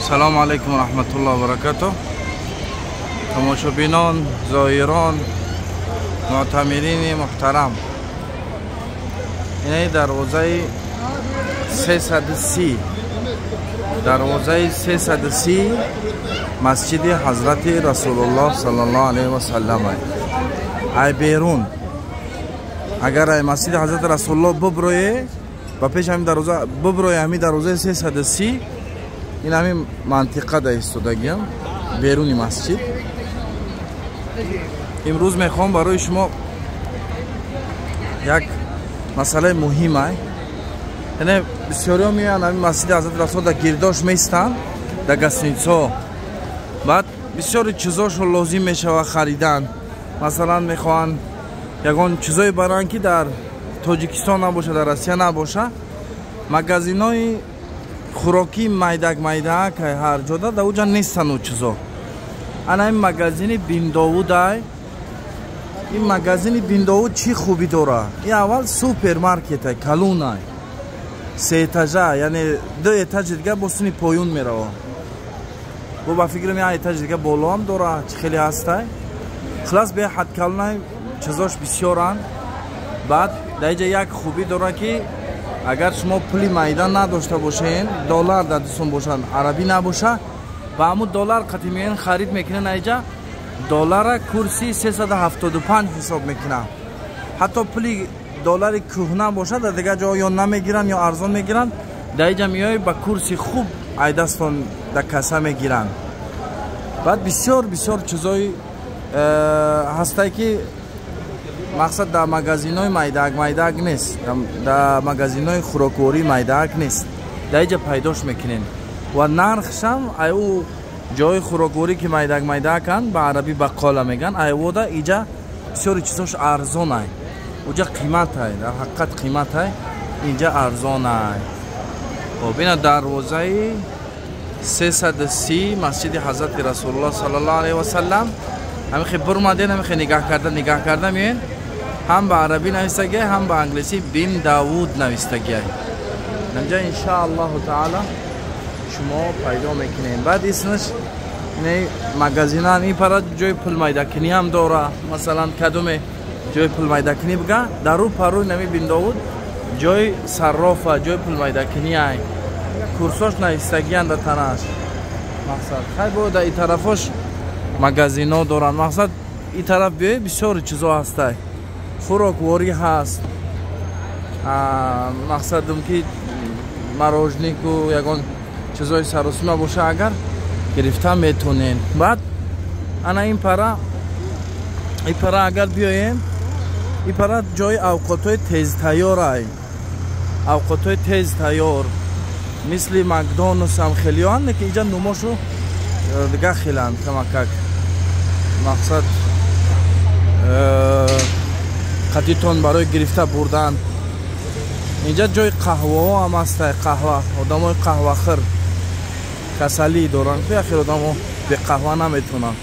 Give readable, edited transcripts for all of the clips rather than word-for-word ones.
Салому алайкум ва раҳматуллоҳи ва баракатуҳ. Тамошобинон, зоирон, муътамирини муҳтарам, инаи дарвозаи 330, дарвозаи 330 масҷиди ҳазрати Расулуллоҳ саллаллоҳу алайҳи васаллам. Ай берун агар ай масҷиди ҳазрати Расулуллоҳ буброе, ба пеш ҳамин дарвоза буброе, ҳамин дарвозаи 330, ин ҳамин мантиқа да истодагиам, беруни масҷид. Имрӯз мехоҳам барои шумо як масъалаи муҳим ай. Яъне бисёриҳо меоянд ҳамин масҷиди ҳазрати Расул, дар гирдош меистанд, дар гостиницаҳо. Баъд бисёри чизошо лозим мешавад харидан. Масалан, мехоҳанд ягон чизое баранд, ки дар Тоҷикистон набоша, дар Россия набоша. Магазинҳои хӯрокии майдак майдак ҳар ҷода, дар уҷа нестанд у чизо. Ана ин магазини Биндовудай. Ин магазини Биндовуд чӣ хубӣ дора? Ин аввал супермаркетай, калунай, се этажа, яъне ду этажи дига бо сини поюн мерава. Бо ба фикрам, як этажи дига болоам дора, чӣ хеле ҳастай. Хулас, беҳад калунай, чизош бисёранд. Баъд дар инҷа як хубӣ дора, ки агар шумо пули майда надошта бошен, доллар дар дустон бошад, арабӣ набоша, ба ҳамун доллар қати меоен, харид мекунен. Аиҷа доллара курси 375 ҳисоб мекунам. Ҳатто пули доллари кӯҳна бошад, дар дигар ҷо ё намегиранд, ё арзон мегиранд. Дар иҷа меои, ба курси хуб айдастон дар касса мегиранд. Баъд бисёр бисёр чизои ҳастае, ки мақсад дар магазинҳои майдаак майдаак нест, дар магазинҳои хӯрокворӣ майдаак нест, дар иҷа пайдош мекунем. Ва нархшам ай ӯ ҷои хӯрокворӣ, ки майдак майдаканд, ба арабӣ бақола меган, айвода иҷа бисёри чизош арзонай. Уҷа қиматай, дар ҳақиқат қиматай, инҷа арзонай. Хоб, ина дарвозаи 330 масҷиди ҳазрати Расулуллоҳ саллаллоҳу алайҳи васаллам. Ҳамихе бурмаден, ҳамихе нигаҳ карда, нигаҳ карда меоен. Ҳам ба арабӣ навистагиай, ҳам ба англисӣ Бин Давуд навистагиай. Инҷа, иншааллоҳу таала, шумо пайдо мекунем. Баъд исмаш не магазинан, ин пара ҷои пулмайдакунӣ ҳам дора. Масалан, кадоме ҷои пулмайдакунӣ буга, дар рӯ парӯи нами Биндовуд ҷои саррофа, ҷои пулмайдакунӣ ай. Курсош навистагиян дар танаш. Мақсад, хай, бо дар ин тарафош магазино доранд. Мақсад, ин тараф биёй, бисёри чизо ҳастай, хӯрокворӣ ҳаст. Мақсадам, ки мороженику ягон чизои саросима боша, агар гирифта метонен. Баъд ана ин пара, ин пара агар биёем, ин пара ҷои авқотҳои тезтайёрай, авқотҳои тезтайёр, мисли Макдоналдс ҳам хелиёанд, ки инҷа нумошу дигар хеланд камакак. Мақсад, қатитон барои гирифта бурдан. Инҷа ҷои қаҳваҳо ҳам ҳастай. Қаҳва, одамои қаҳвахӯр касалӣ доранд, ки ахир одамо беқаҳва наметонанд.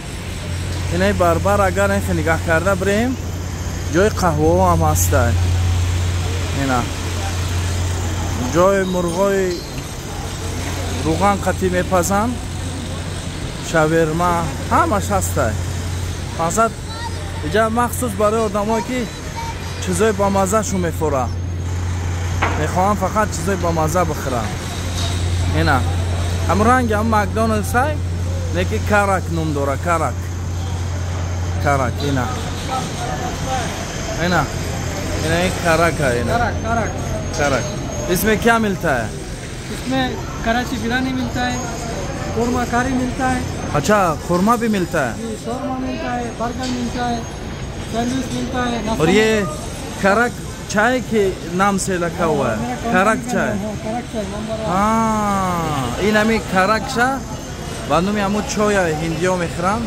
Инаи барбар агар инхе нигаҳ карда бирем, ҷои қаҳваҳо ҳам ҳастай. Ина ҷои мурғои руған қатӣ мепазанд, шаверма, ҳамаш ҳастай. Мақсад, иҷа махсус барои одамое, ки чизои бамаззашу мефора, мехоҳам фақат чизои бамазза бихӯрам. Ина ҳамун ранги ҳам Макдоналдс ай, леки Карак ном дора, Карак, Карак. Ина, ина, ина ин Карака, ина. Карак, карак. Карак. इसमें क्या मिलता है? इसमें कराची बिरयानी मिलता है, कोरमा कारी मिलता है। अच्छा, खुरमा भी मिलता है? जी, शोरमा मिलता है, बर्गर मिलता है, सैंडविच मिलता है, नाश्ता। और ये करक चाय के नाम से रखा हुआ है? मेरा कंपनी करक का चाय। नाम है, करक चाय नंबर 1। Ин ҳами каракша ба номи ҳамун чоя ҳиндиё мехӯранд,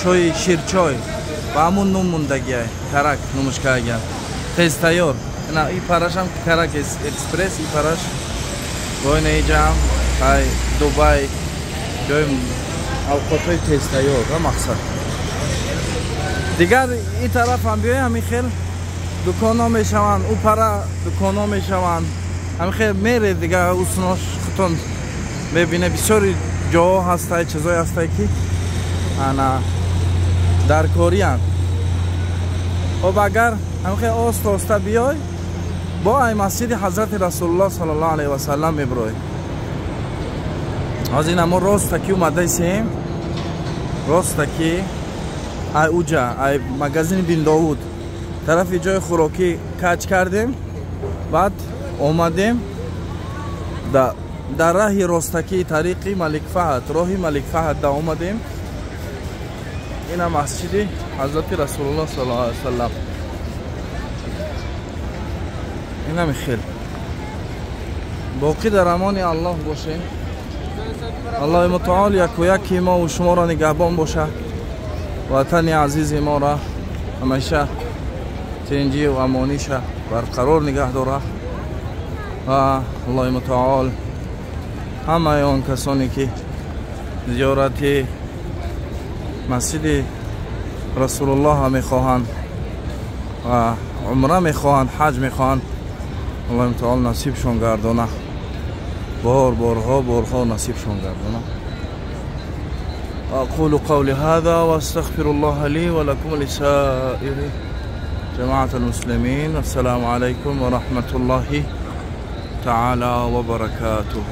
чои ширчой, ба ҳамун ном мондагиай, Карак номаш кардагиан. Тезтайёр. Ина и парашам Карак Экспресс, и параш боина иҷаам ай Дубай, ҷои авқотҳои тезтайёр. Ва мақсад, дигар ин тарафам биёй, ҳамин хел дуконҳо мешаванд, ӯ пара дуконҳо мешаванд. Ҳамин хел меред, дигар уснош худтон мебине, бисёри. ҷоҳо ҳастай, чизое ҳастай, ки ана даркорианд. Хоб, агар ҳамхе оста оста биёй, бо ай масҷиди ҳазрати Расулуллоҳ саллаллоҳу алайҳи васаллам мебирой. Ҳозир ина мо ростаки омадаисем, ростаки ай уҷа, ай магазини Биндовуд тарафи ҷои хӯрокӣ кач кардем, баъд омадем дар раҳи ростакии тариқи Маликфаҳад, роҳи Маликфаҳад да омадем. Ина масҷиди ҳазрати Расулуллоҳ саллаллоҳу алайҳи васаллам. Инами хел. Боқӣ дар амони Аллоҳ бошем. Аллоҳи мутаол яку яки мову шуморо нигаҳбон бошад. Ватани азизи моро ҳамеша тинҷию амониша барқарор нигаҳ дорад ва Аллоҳи мутаол ҳамаи он касоне, ки зиёрати масҷиди Расулуллоҳа мехоҳанд ва умра мехоҳанд, ҳаҷ мехоҳанд, Аллоҳи мутаол насибшон гардона, бор борҳо борҳо насибшон гардона. أقول قولي هذا وأستغفر الله لي ولكم لسائر جماعة المسلمين. السلام عليكم ورحمة الله تعالى وبركاته.